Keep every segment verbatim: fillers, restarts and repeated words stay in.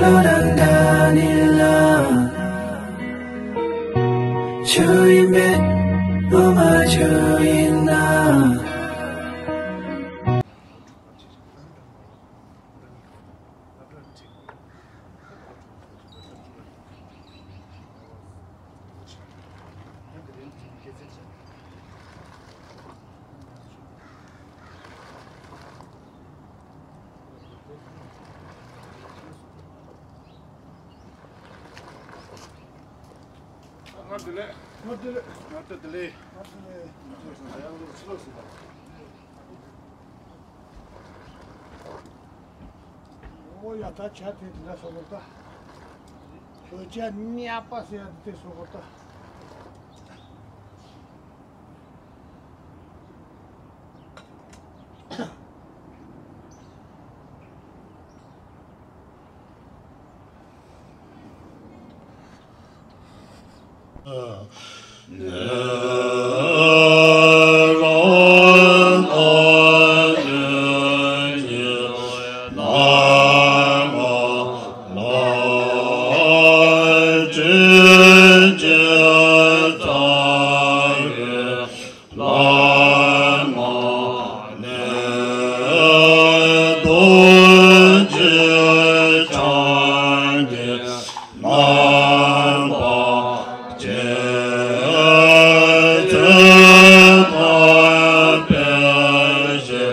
བློ་དང་འདྲ་ནི་ལ། ཆོས་ཡིན་པས་ངོ་མ་ཆོས་ཡིན་ན། སྔར་བདེ་ལེགས། སྔར་བདེ་ལེགས། སྔར་བདེ་ལེགས། སྔར་བདེ་ལེགས། ཨོ་ཡ། ད་ཆ་དེ་དེ་འདྲ་སོང་གོ་ད། ཁྱོད་ཅག་ཉག་པ་ཟེར་ཡ་དེ་སོང་གོ་ད། བླ་མ་ནི་རྡོ་རྗེ་འཆང་གི་རྣམ་པ་ཅན། ཚེ་དང་དཔལ་གྱི་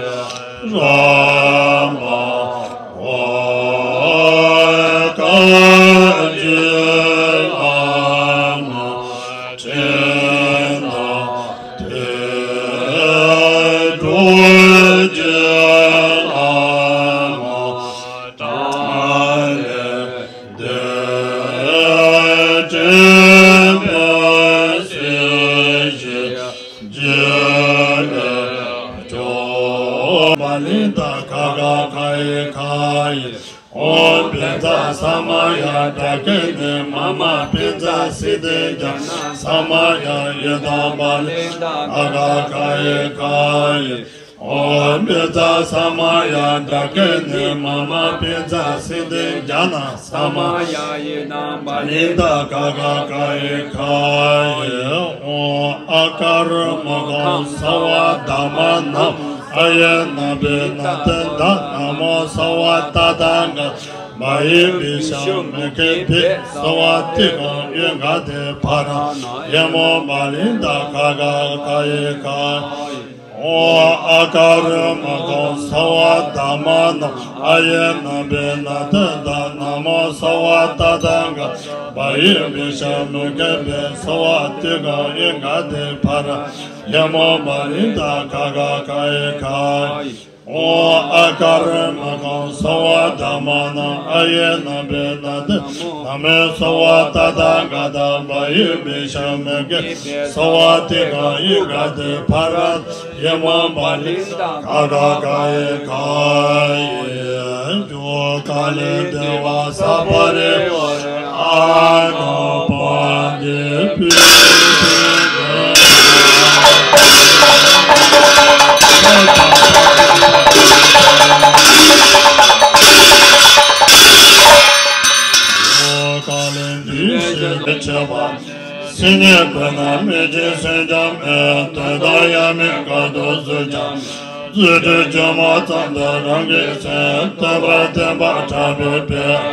རོལ་པ་བཀའ་བརྒྱུད་བླ་མ་ཕྲིན་ལས་དེ། རྡོ་རྗེ་བླ་མ་ཏཱ་ལའི་འདི། དྲན་པའི་སྲིད་ཞིའི་རྒྱུད་ལས་སྐྱོབ། མ་ལི་ཏ་ག་ག་ག་ཡི་ག་ཡི། ཨོཾ་བཛྲ་ས་མ་ཡ་ཌཱ་ཀི་ཎི་མ་མ། བཛྲ་སིདྡྷི་ཛྙཱ་ན་ས་མ་ཡ་ཡི་དམ། མ་ལི་ཏ་ག་ག་ག་ཡི་ག་ཡི། ཨོཾ་བཛྲ་ས་མ་ཡ་ཌཱ་ཀི་ཎི་མ་མ། བཛྲ་སིདྡྷི་ཛྙཱ་ན་ས་མ་ཡ་ཡི་དམ། མ་ལི་ཏ་ག་ག་ག་ཡི་ག་ཡི། ཨོཾ་ཨ་ཀ་རུ་མུ་ཁཾ་སརྦ་དྷརྨ་ནཾ་ཨ་ཡེ་ན་བི་ནནྡ། ན་མོ་སརྦ་ཏ་ཐཱ་ག་ཏ་བ་ཡེ་བི་ཤ་མུ་ཁེ་བྷྱེ། སརྦ་ཏི་ཀཾ་ཡེ་ག་ཏེ་བྷ་ར་ཡ་མོ། མ་ལི་ཏ་ག་ག་ག་ཡི་ག་ཡི། ཨོཾ་ཨ་ཀ་རུ་མུ་ཁཾ་སརྦ་དྷརྨ་ནཾ་ཨ་ཡེ་ན་བི་ནནྡ། ན་མོ་སརྦ་ཏ་ཐཱ་ག་ཏ་བ་ཡེ་བི་ཤ་མུ་ཁེ་བྷྱེ། སརྦ་ཏི་ཀཾ་ཡེ་ག་ཏེ་བྷ་ར་ཡ་མོ། མ་ལི་ཏ་ག་ག་ག་ཡི་ག་ཡི། ཨོཾ་ཨ་ཀ་རུ་མུ་ཁཾ་སརྦ་དྷརྨ་ནཾ་ཨ་ཡེ་ན་བི་ནནྡ། ན་མོ་སརྦ་ཏ་ཐཱ་ག་ཏ་བ་ཡེ་བི་ཤ་མུ་ཁེ་བྷྱེ། སརྦ་ཏི་ཀཾ་ཡེ་ག་ཏེ་བྷ་ར་ཡ་མོ། མ་ལི་ཏ་ག་ག་ག་ཡི་ག་ཡི། ཇོ་ཁ་ལི་དེ་བ་ས་པ་རི་ཝ་ར་ཨ་ནོ་པ་དེ་པི་པི་དེ། ཇོ་ཁ་ལི་འདི་ཞེས་བྱ་བ། སིལ་སྙན་ཀུན་ནས་མི་འཇིགས་སེམས་ཅན་མེད། དོན་དམ་དབྱེར་མེད་དཀའ་ཐུབ་གཟུགས་ཅན། རྫུ་འཕྲུལ་ཅན་མ་ཙམ་དུ་རང་གི་སེམས། སྟོན་པ་བསྟན་པ་དྲག་པོའི་དཔལ།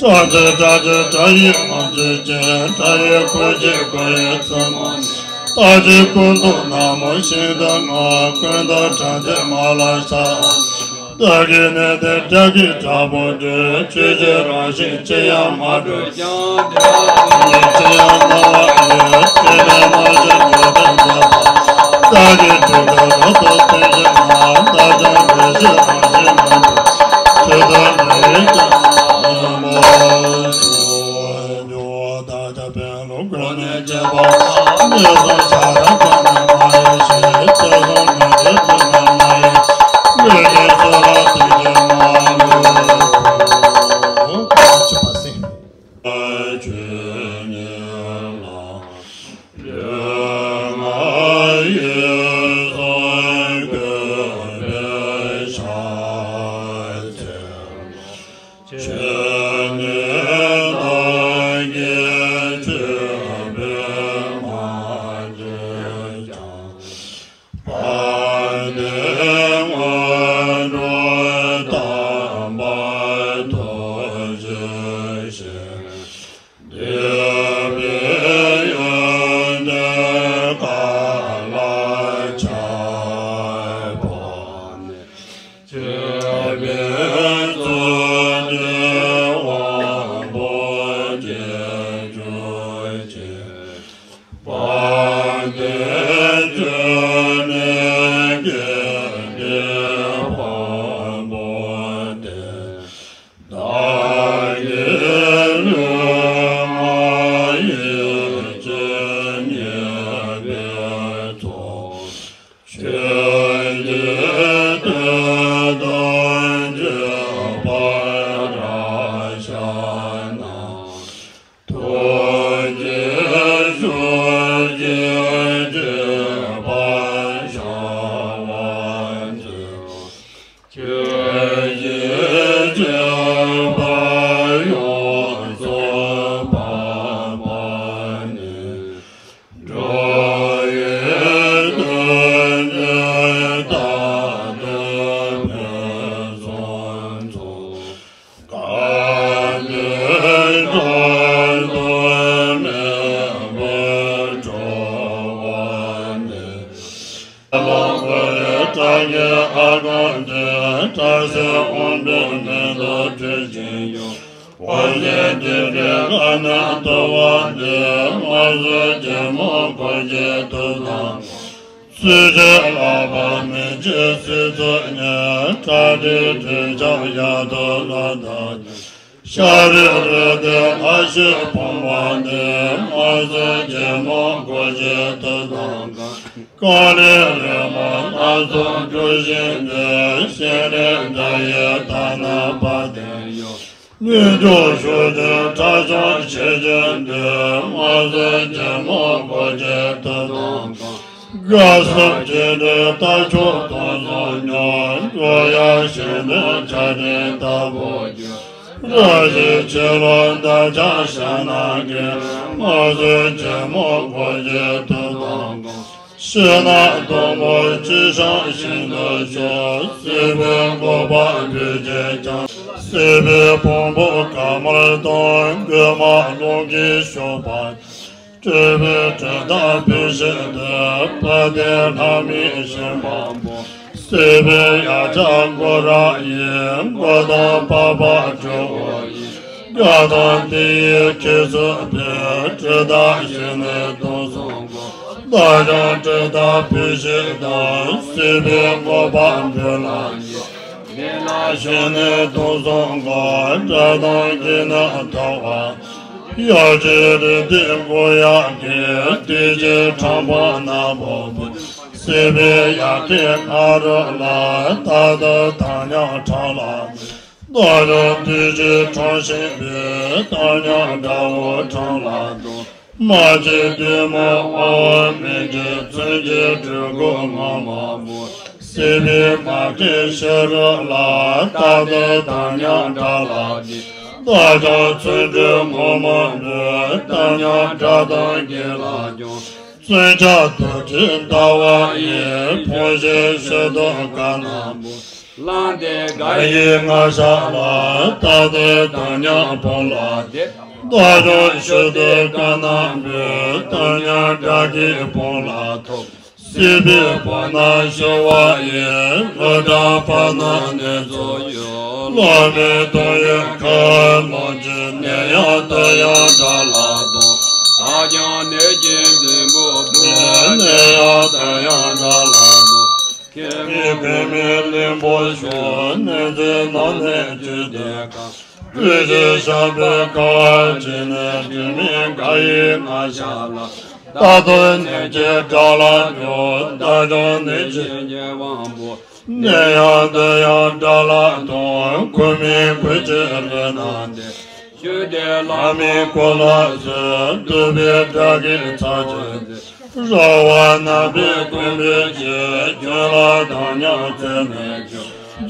སྐྲག་མཛད་སྐྲག་མཛད་སྐྲག་ཡི་དབང་ཕྱུག་ཅན། སྐྲག་ཡི་སྐུ་མཆེད་སྐུ་ཡི་བཙུན་མོ་ནི། རྟག་གཅིག་སྐུ་མདོག་ནག་མོ་ཤིང་དུ་ངོ་། སྐུ་མདོག་ཁྲ་འདོད་མ་ལ་ཤར། བདག་གི་གནས་བརྟན་སྐྲག་གི་དྲག་པོ་འདྲེན། ཆོས་ཀྱི་རང་བཞིན་ཅི་ཡང་མ་གྲུབ་ཀྱང་། ཅི་ཡང་སྣང་བ་མེད། ཅི་ནས་སྣང་ཞིང་འགྲོ་དོན་མཛད་པ། རྟག་གི་སྒྲིབ་པའི་རབ་ཏུ་བརྟན་ཞིང་ནག། རྟག་ཅིང་བདེ་གཤེགས་རང་བཞིན་མ་གྲུབ། ཆོས་དང་འདྲ་བའི་སྐྱོན་མང་པོ་བྱུང་། བདག་ཀྱང་དཔོན་སློབ་ཀུན་ནས་གཅེས་པ་དང་། ངན་སོང་བྱ་ར་ཀུན་ནས་མ་གཡེལ་ཞིང་། ཐོས་བསམ་ཉན་ཐོས་ཀུན་ནས་མ་གཡེལ། ལུས་ཀྱི་སྲོག་ལ་བརྟེན་ཅིང་མ་ལུས་པ། ཆོས་ཉིད་ལ་ལུས་ངག་ཡིད་གསུམ་གུས་པས་ཕྱག་འཚལ། ཆོས་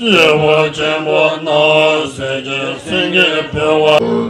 སྐྱེས་པ་ཆེན་པོ་ནང་སྲིད་ཀྱི་སེང་གེ་འཕེལ་བ།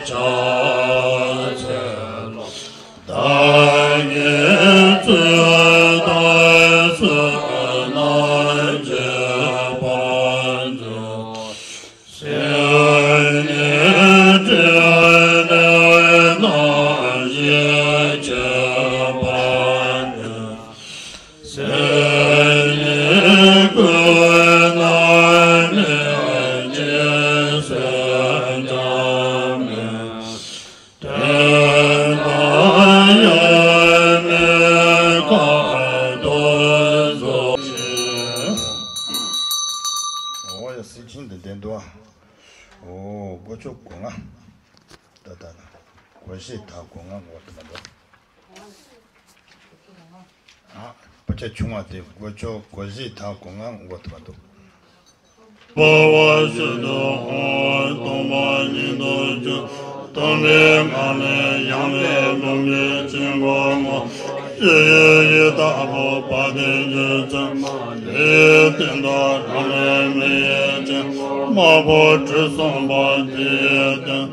ཕྱག་འཚལ་ལོ། བདག་གིས་ཚུལ་དང་ཚུལ་རྣམས་བྱེད་པར་འགྱུར། སེམས་ཉིད་དྲན་ནས་རྣམ་ཤེས་བསྐྱེད་པར་འགྱུར། སེམས་ཉིད་ཀུན་ནམ་མཁའི་མཐའ་ཟད་མེད། དོན་དམ་དབྱེར་མེད་མཁའ་སྟོང་རྫོགས་ཤིང་། འོ་ཡ། སྲིད་ཆེན་འདི་འདྲ་འདུག་ཨ། འོ་སྒོ་ཕྱོགས་སྒོ་ལྔ། ད་ལྟ་ན་སྒོ་བཞི་དང་སྒོ་ལྔ་འགོར་དུ་མ་འདུག་ཨ། པ་ཆ་ཆུང་བ་དེ་སྒོ་ཕྱོགས་སྒོ་བཞི་དང་སྒོ་ལྔ་འགོར་དུ་མ་འདུག་འཕོ་བ་བཞི་དང་འོང་སྟོང་པ་ཉིད་དུ་གྱུར། སྟོང་པའི་ངང་ལས་ཡང་ལས་ལོངས་སྤྱོད་ཆེན་པོ་ངོ་། ཤེས་ཡོན་ཡི་དྭགས་པོ་དཔལ་ལྡན་རྗེ་བཙུན་མ། དེའི་སྟེང་དུ་རང་ལས་མི་གཡོ་ཅན་དམར་པོ་ཁྲི་སྲོང་པོ་དེའི་སྟེང་།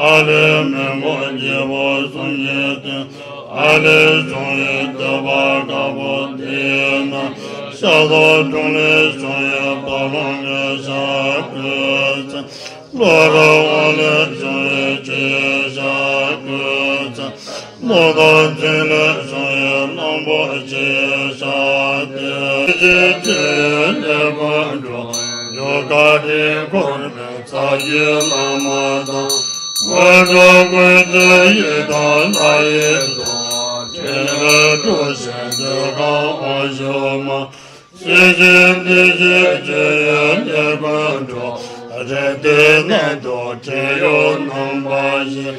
ཨ་ལས་མི་མགོ་རྒྱལ་པོ་གསུམ་གྱི་སྟེང་། ཨ་ལས་བྱུང་བའི་ཐོད་པ་དཀར་པོ་དེའི་ནང་། ཤ་དང་དྲུང་ལས་བྱུང་བའི་རྦ་ཀློང་གི་ཞགས་བརྐོས་ཚེ། གློ་རུ་དབང་ལས་བྱུང་བའི་ཆུའི་ཞགས་བརྐོས་ཚེ། རླུང་དང་རྫས་ལས་བྱུང་བའི་གླང་པོ་ཆེའི་ཞགས་ཏེ། ཆོས་ཀྱི་ལས་ཀུན་གྲུབ། ཡོ་ག་དེ་འཁོར་བའི་ཚ་གྱུར་བླ་མ་དང་། དངོས་གྲུབ་ཀུན་གྱི་ཡི་དམ་ལྷ་ཡི་ཚོགས། ཕྲིན་ལས་སྒྲོགས་ཤིང་འདོད་ཁམས་དབང་ཕྱུག་མ། སྲིད་ཞིའི་འདུ་བྱེད་སྤྱོད་ཡུལ་ལས་ཀུན་གྲུབ། རེ་ལྟོས་རྣམས་དང་བྲན་གཡོག་རྣམ་པ་བཞི།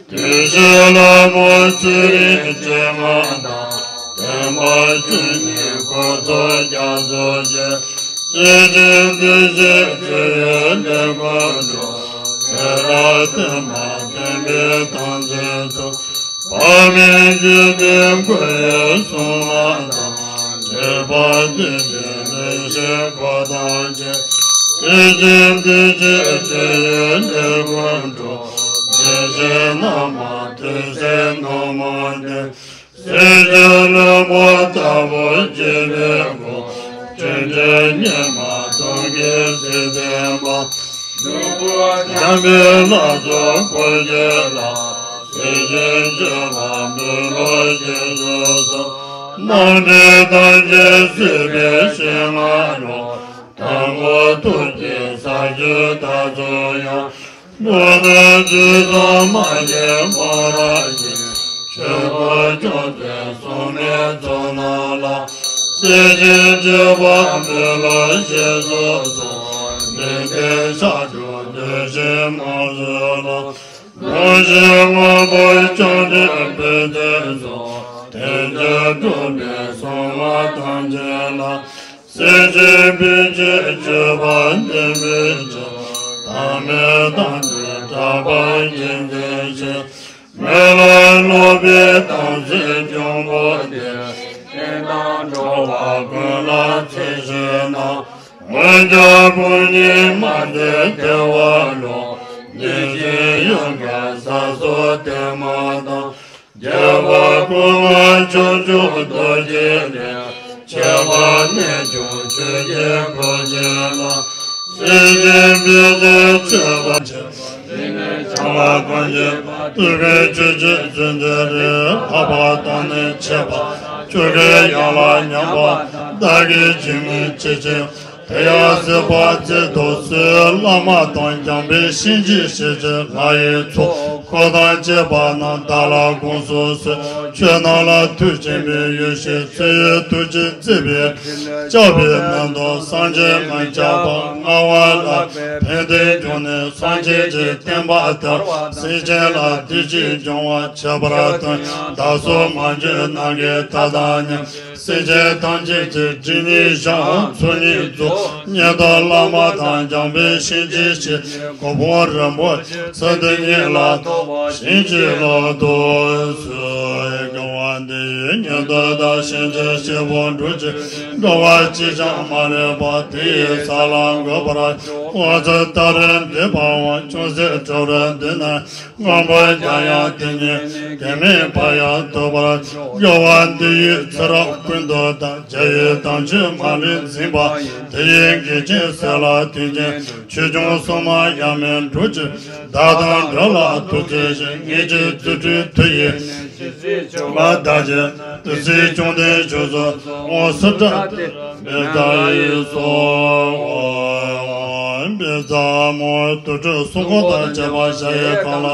བདུད་བཞིའི་ལྷ་མོ་ཚེ་རིང་སྤྱན་སྔ་དང་། བསྟན་པ་བཅུ་གཉིས་འཁོར་ཚོགས་རྒྱ་མཚོ་རྒྱལ། སྲིད་ཞིའི་འདུ་བྱེད་སྤྱོད་ཡུལ་ལས་ཀུན་གྲུབ། ཚེ་རབས་བསྟན་པ་བསྟན་པའི་དམ་ཚིག་ཚོགས། དཔག་མེད་རྒྱུད་སྡེ་འཁོར་བའི་སྲུང་མ་དང་། འདྲེན་པ་སྡེ་བཞིའི་ལས་བྱེད་འཁོར་དང་བཅས། སྲིད་ཞིའི་འདུ་བྱེད་སྤྱོད་ཡུལ་ལས་ཀུན་གྲུབ། བདེ་གཤེགས་རྣམས་ལ་ཐུགས་སྲས་རྣམ་མང་སྟེ། སྲིད་ཞིའི་བློན་པོ་དྭགས་པོ་བརྒྱུད་པའི་སྐུ། སྤྲིན་བྲལ་སྙེ་མ་སྟོང་གི་ཚེ་བརྟན་པ། ནོར་བུ་འཇམ་པའི་ལྷ་ཚོགས་འཁོར་གྱིས་བརླབ། སྲིད་ཞིའི་སྤྱོད་པ་འབུལ་ལོ་ཞེས་སུ་གསོལ། རྣམ་འདྲེན་ཐམས་ཅད་སྲིད་པའི་ཞིང་ལ་ལོག། དང་པོ་ཐུགས་ཀྱི་ས་བཅུ་དག་ཚུལ་ཡང་། ཀླུ་དང་བཅུ་གསུམ་མ་གྱུར་སྤང་ར་ཞིང་། ཆོས་སྐུ་སྐྱོང་བའི་སྲུང་མའི་ཚོགས་རྣམས་ལ། སྲིད་ཞིའི་སྤྱོད་པ་འབུལ་ལོ་ཞེས་སུ་གསོལ། འདི་ལྟར་ཕྱག་དྲུག་བསྡུས་ཤིང་རྣམ་གསུམ་ལ། ལོངས་ཤིག་སྔོན་པོ་སྐྱོང་བྲལ་དཔལ་ལྡན་སོགས། དལ་འབྱོར་སྒྲུབ་པའི་སྲུང་མ་ཐམས་ཅད་ལ། སྲིད་ཞིའི་སྤུན་མཆེད་སྤྱོད་པ་ལྡན་པའི་ཕྱིར། ཐ་མལ་དང་འདྲེས་གྲགས་པ་རྒྱུད་འཛིན་ཞིང་། མི་ལ་སློབ་པའི་དམ་ཚིག་གྱོང་པོ་སྟེ། བསྟན་དང་འགྲོ་བ་ཀུན་ལ་ཚེ་ཤེས་ན། འོན་ཀྱང་ཕུང་ཉིད་མ་དེ་ཐལ་བ་ལོ། ནད་ཀྱི་ཡུལ་འགལ་ས་སོགས་བརྟན་མ་དང་། རྒྱལ་བ་སྐུ་མངའ་ཕྱོགས་བཅུ་རྡོ་རྗེ་གདན། ཁྱད་པར་གནས་ཆུང་ཆོས་ཀྱི་སྐུ་ཅན་ལ། སྲིད་ཞིའི་སྤུན་མཆེད་སྤྱོད་པ་ཆེ། སྲིད་ནས་བྱ་བ་ཀུན་བྱེད་པ། ཐུབ་པའི་ཆོས་ཀྱི་བརྩོན་འགྲུས་རེ། ལྷག་པར་དང་ནི་ཆེ་བ་བཅུ་གི་ཡན་ལག་ཉམས་པ། བདག་གིས་ཇི་སྙེད་ཅི་མཆིས། དེ་ཡང་གཟིགས་པ་མཛད་དུ་གསོལ། བླ་མ་དང་འཇམ་དཔལ་གཤིན་རྗེའི་གཤེད་ཀྱི་ལྷ་ཡི་ཚོགས། འཁོར་དང་བཅས་པ་རྣམས་བདག་ལ་དགོངས་སུ་གསོལ། ཆོས་རྣམས་ལ་མཐུ་ཆེན་པོས་ཡེ་ཤེས་ཚུལ་ཡི་ཐུགས་རྗེས་བརྩེགས་པའི་ལྕགས་པའི་ནང་དུ་སངས་རྒྱས་མི་འཆབ་པ་མངའ་དབང་ལ་ཕན་བདེའི་འབྱུང་གནས་སངས་རྒྱས་ཀྱི་བསྟན་པ་དར་བ། སེམས་ཅན་ལ་བདེ་སྐྱིད་འབྱུང་བ་ཁྱད་པར་དུ། བདག་སོགས་མ་གྱུར་ནམ་མཁའི་མཐའ་དང་མཉམ། སེམས་ཅན་ཐམས་ཅད་ཀྱི་སྒྲིབ་གཉིས་བྱང་། ཚོགས་གཉིས་རྫོགས། མཉན་དུ་བླ་མ་དང་འཇམ་དཔལ་གཤིན་རྗེའི་གཤེད། གོ་འཕང་རིན་པོ་ཆེ་ཚེ་འདི་ཉིད་ལ་ཐོབ་པར། བྱིན་གྱིས་བརླབ་ཏུ་གསོལ། དགེ་བ་ འདི་ཡི་ཉིད་དུ་བདག་གཤིན་རྗེའི་གཤེད་པོ་འབྲུག་ཅན། འགྲོ་བ་གཅིག་ཀྱང་མ་ལུས་པ། དེ་ཡི་ས་ལ་འགོད་པར་བྱ། དབང་ཕྱུག་ཏཱ་རེ་འདི་འབར་བ། ཅུང་ཟད་འགྲོ་རུང་འདི་ན། མངོན་པར་རྒྱལ་ཡང་དེ་ཉིད་དེ། མེ་འབར་ཡང་དུད་པར་འགྱུར་བ། འདི་ཡི་ཚེ་རབས་ཀུན་ཏུ་བདག་རྒྱལ་བའི་དམ་ཆོས་མ་ལུས་འཛིན་པ། དེ་ཡི་འགལ་རྐྱེན་སེལ་ལ་དེང་ཕྱིན། ཆོས་སྐྱོང་སྲུང་མ་ཡང་མིན་འབྲུག་ཅན། བདག་དང་འགྲོ་ལ་ཐུགས་བརྩེ་ཞིང་། ངེད་ཀྱི་རྫུ་འཕྲུལ་མཐུ་ཡིས། མ་བདག་གིས་དེ་ཚེ་བཅོམ་ལྡན་འབྱུང་གསུམ་དབང་སུ་བཀྲ། བཛྲ་ཡེ་སྭཱ་ཧཱ། བཛྲ་མོ་དུར་ཁྲོད་སྲུང་འཁོར་དང་བཅས་པ་ཞལ་གཡས་བསྐང་ལ།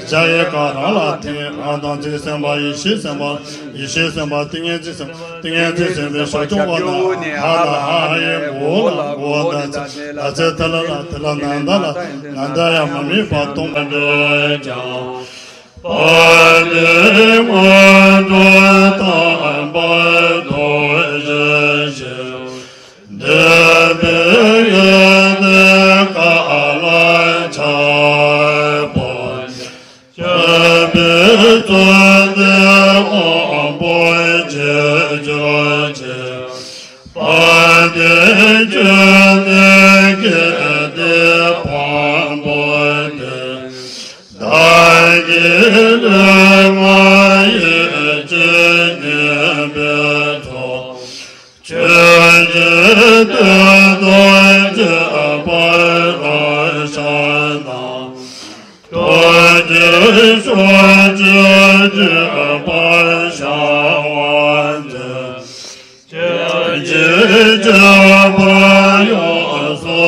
ཞལ་གཡས་བསྐང་རང་ལ་ཐིམ། རང་དང་ཚེ་སེམས་དཔའ་ཡེ་ཤེས་སེམས་དཔའ། ཡེ་ཤེས་སེམས་དཔའ་ཏིང་ངེ་འཛིན་སེམས་དཔའ། ཏིང་ངེ་འཛིན་སེམས་དཔའི་ཞབས་ཀྱུ་འོག་ན་ཧ་ན་ཧ་ཡི་གོ་ལ་གོ་ད་ཚེ་ད་ཚེ་ད་ལ་ལ་ད་ལ་ན་ད་ལ་ན་ད་ཡ་མ་དམིགས་པ་སྟོང་པ་འདྲེན་ཀྱང་། པ་ཏི་མ་དོ་དམ་པ་ཐོས་ཤིག་འདས་པའི་ཡེ་ནས་ག་ལ་ཆགས་པ། སྤྱོད་པའི་བརྩོན་འགྲུས་དབང་པོ་ཇི་འབྱོར་གྱིས། དཔལ་ལྡན་སྤྱོད་ནས་གལ་ཏེ་ཕངས་པོ་དེ། བདག་གི་ལུས་ངག་ཡིད་ཀྱི་ཉེས་པའི་ཚོགས། ཆོས་ཀྱི་དོན་དུ་བྱེད་པར་རང་བཞག་ན། ཐུགས་ཀྱི་ཕྱོགས་བཅུར་བགྲོད་པར་བྱ་བ་འདི། ཅི་ཕྱིར་བྱེད་པར་ཡོངས་སུ་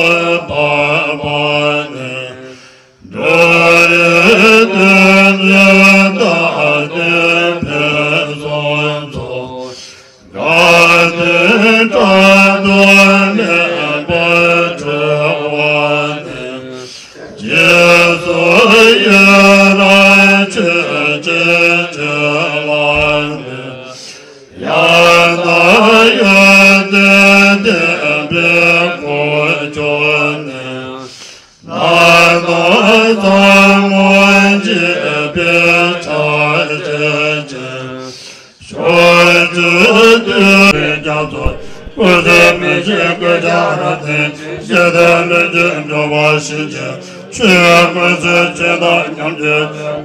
འཕགས་པ་ནི། འགྲོ་བའི་དོན་མཛད་བདག་བསྟན་ཕུན་སུམ་ཚོགས། དགའ་ལྡན་གྲལ་དུ་གནས་པར་གྲོལ་བ་ནི། རྗེས་སུ་ཡི་རང་མཆོད་ཅིང་བརྩེ་བ་ནི། ཡང་དག་ཡོན་ཏན་ལྡན་པའི་དཀོན་མཆོག་ནི། ནམ་དུ་ཟབ་མོ་འཇིགས་པའི་ཆར་བཅད་ཅིང་། ཕྱོགས་བཅུའི་རྒྱ་མཚོ་སྐུ་ཚེ་མི་ཤིགས་སྐུ་ཕྱྭ་རབ་བརྟན། ཞི་བདེ་ལྷུན་གྱིས་གྲུབ་པ་བཞིན་གྱི་ཆོས་མངོན་སུམ་ཆོས་དང་མཉམ་པའི་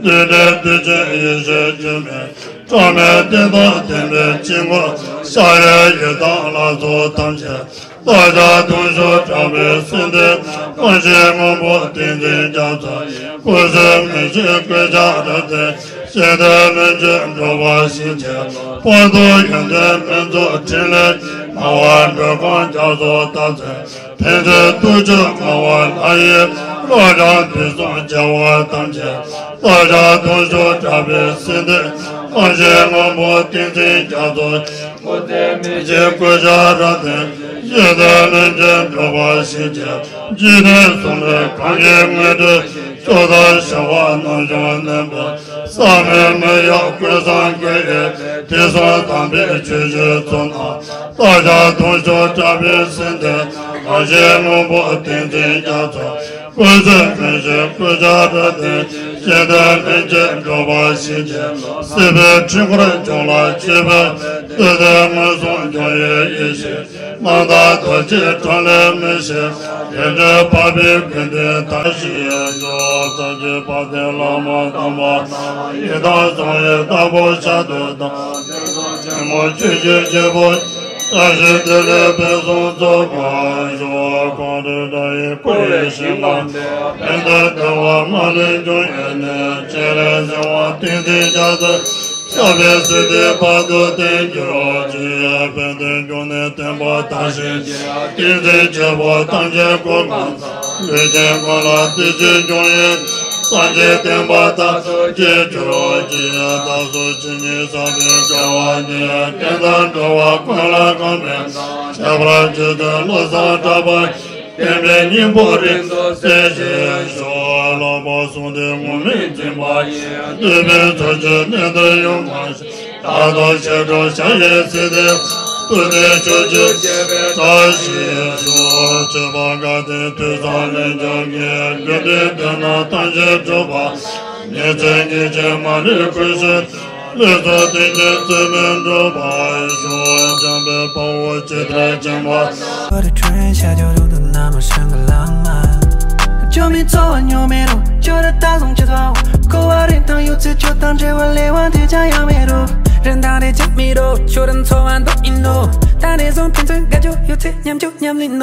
ཏིང་ངེ་འཛིན་ཡེ་ཤེས་སྒྱུ་མའི་སྐྲག་མེད་གཏིང་དང་ལྡན་པའི་དཀྱིལ་འཁོར་ཤཱཀྱའི་ཡི་དམ་ལ་སོགས་ཐམས་ཅད། བདག་ཅག་ཐུགས་མཆོག་དྲག་པོའི་སྲིད་མཐའི་དབང་ཆེན་སྔོན་པོ་ཏིང་འཛིན་རྒྱ་མཚོ་ཡི། སྐུ་ཚེ་མི་ཤིགས་སྐུ་ཕྱྭ་རབ་བརྟན། ཞི་བདེ་ལྷུན་གྱིས་གྲུབ་པ་བཞིན་གྱི་དཔལ་རྡོར་ཡོན་ཏན་ཕུན་ཚོགས་ཕྲིན་ལས་སྣང་བ་འགྲོ་ཀུན་རྒྱ་མཚོ་རྟགས་མཚན། ཕན་ཚུན་ཐུགས་ཆོས་སྨྲ་བ་ལྷ་ཡི་བློ་གྲོས་ཕུན་སུམ་རྒྱལ་བ་ཐམས་ཅད། བདག་ཅག་ཐུགས་མཆོག་དྲག་པོའི་སྲིད་མཐའི་དབང་ཆེན་སྔོན་པོ་ཏིང་འཛིན་རྒྱ་མཚོ། སྐུ་ཚེ་མི་ཤིགས་སྐུ་ཕྱྭ་རབ་བརྟན། ཞི་བདེ་ལྷུན་གྱིས་གྲུབ་པ་བཞིན་གྱི། འཇིག་རྟེན་གསུམ་ལས་གང་གིས་དངོས་གྲུབ། མཆོག་ཐར་ཞི་བ་རྣམ་འབྱོར་ནོན་པོ། བསམ་མེད་མི་གཡོ་ཀུན་བཟང་སྐུ་ཡི། དུས་གསུམ་དམ་པའི་ཆོས་སྤྱོད་ཚུལ་རྣམས། བདག་ཅག་ཐུགས་མཆོག་དྲག་པོའི་སྲིད་མཐའི། དབང་ཆེན་སྔོན་པོ་ཏིང་འཛིན་རྒྱ་མཚོ། སྐུ་ཚེ་མི་ཤིགས་སྐུ་ཕྱྭ་རབ་བརྟན། ཞི་བདེ་ལྷུན་གྱིས་གྲུབ་པ་བཞིན་གྱི། སྲིད་པའི་འཁྲུལ་འཁོར་སྐྱོང་ལ་མཆིས་པའི། བདུད་རྩི་མངོན་སུམ་འབྱུང་བའི་ཡེ་ཤེས། རྣམ་དག་རྡོ་རྗེ་གྲགས་ལས་མི་ཤིགས། རིག་འཛིན་འཕགས་པའི་ཀུན་འདུས་དང་། ཞེས་སོགས་ས་སྐྱའི་དཔལ་ལྡན་བླ་མ་དམ་པ་རྣམས། ཡི་དམ་གསུང་བའི་བདག་པོ་ཞལ་དུ་བདག་ཆེན་མོ་ཆོས་ཀྱི་རྒྱལ་པོ། བཀྲ་ཤིས་བདེ་ལེགས་ཕུན་སུམ་ཚོགས་པར་ཤོག། གངས་རི་བཀྲ་ཡི་བསྐོར་བའི་ཞིང་ཁམས། ཕན་དང་བདེ་བ་མ་ལུས་འབྱུང་བའི་གནས། སྤྱན་རས་གཟིགས་དབང་ཏིང་འཛིན་རྒྱ་མཚོ། ཞབས་པད་སྲིད་མཐའི་བར་དུ་བརྟན་གྱུར་ཅིག། དཔལ་ལྡན་འབྱུང་གནས་བསྟན་པ་དར་ཞིང་རྒྱས། ཏིང་འཛིན་རྒྱལ་པོ་ཐམས་ཅད་སྐུ་ཁམས་བཟང་། ལུས་ཅན་ཀུན་ལ་བདེ་སྐྱིད་འབྱུང་བའི། སངས་རྒྱས་བསྟན་པ་དར་ཞིང་རྒྱས་གྱུར་ཅིག། བདག་སོགས་ཇི་སྙེད་བསགས་པའི་དགེ་བ་འདིས། བསྟན་དང་འགྲོ་བ་ཀུན་ལ་གང་ཕན་དང་། ཁྱད་པར་ཅན་དུ་བློ་བཟང་གྲགས་པ། བསྟན་པའི་སྙིང་པོ་རིང་དུ་གསལ་ཞིང་ཤོག། ལྷག་པར་གསུང་དེ་ངུར་སྨྲིག་འཛིན་པ་ཡི། བསྟོད་པའི་ཚོགས་ཀྱིས་གནས་འདིར་ཡོངས་གང་ཞིང་། རྟག་ཏུ་ཞི་ཁྲོ་ཞབས་ཀྱི་སྲིད་མཐའི། སྟོབས་ལྡན་ཕྱོགས་བཅུར་རྒྱས་པའི་བཀྲ་ཤིས་ཤོག། སྤྱོད་པ་དགའ་ལྡན་ཐོས་བསམ་ལྷུན་གྱིས་གང་གིས། དགེ་འདུན་དོན་རྣམས་ཐམས་ཅད་གྲུབ་པ། ཉེས་ཆད་ཉེས་ཆད་མ་ལུས་ཀུན་སེལ། ལས་ཚོགས་དེ་ཉིད་རྩིས་མེད་འགྲུབ་པར་ཤོག་འཇམ་དཔལ་དཔའ་བོས་ཇི་ལྟར་བྱིན་པ། བོ་དེ་ཁྲོན་ཤར་ཕྱོགས་རུ་དུ་ན་མ་ཧྲང་གི་ལང་མ། ཅོ་མི་ཚོ་བ་ཉོ་མེད་རོ། ཅོ་ར་ད་སོང་ཅི་ཚོ། ཁོ་བ་རིན་ཐང་ཡོད་ཚེ་ཅོ་དང་འབྲེལ་བ་ལས་བ་དེ་ཅང་ཡང་མེད་རོ། རིན་ཐང་རེ་ཅང་མེད་རོ། ཅོ་ར་འཚོ་བ་འདུག་ཡིན་ནོ། ད་ནས་བཟུང་ཕན་ཚུན་དགའ་ཅོ་ཡོད་ཚེ་མཉམ་ཅོ་མཉམ་ལེན་ནོ།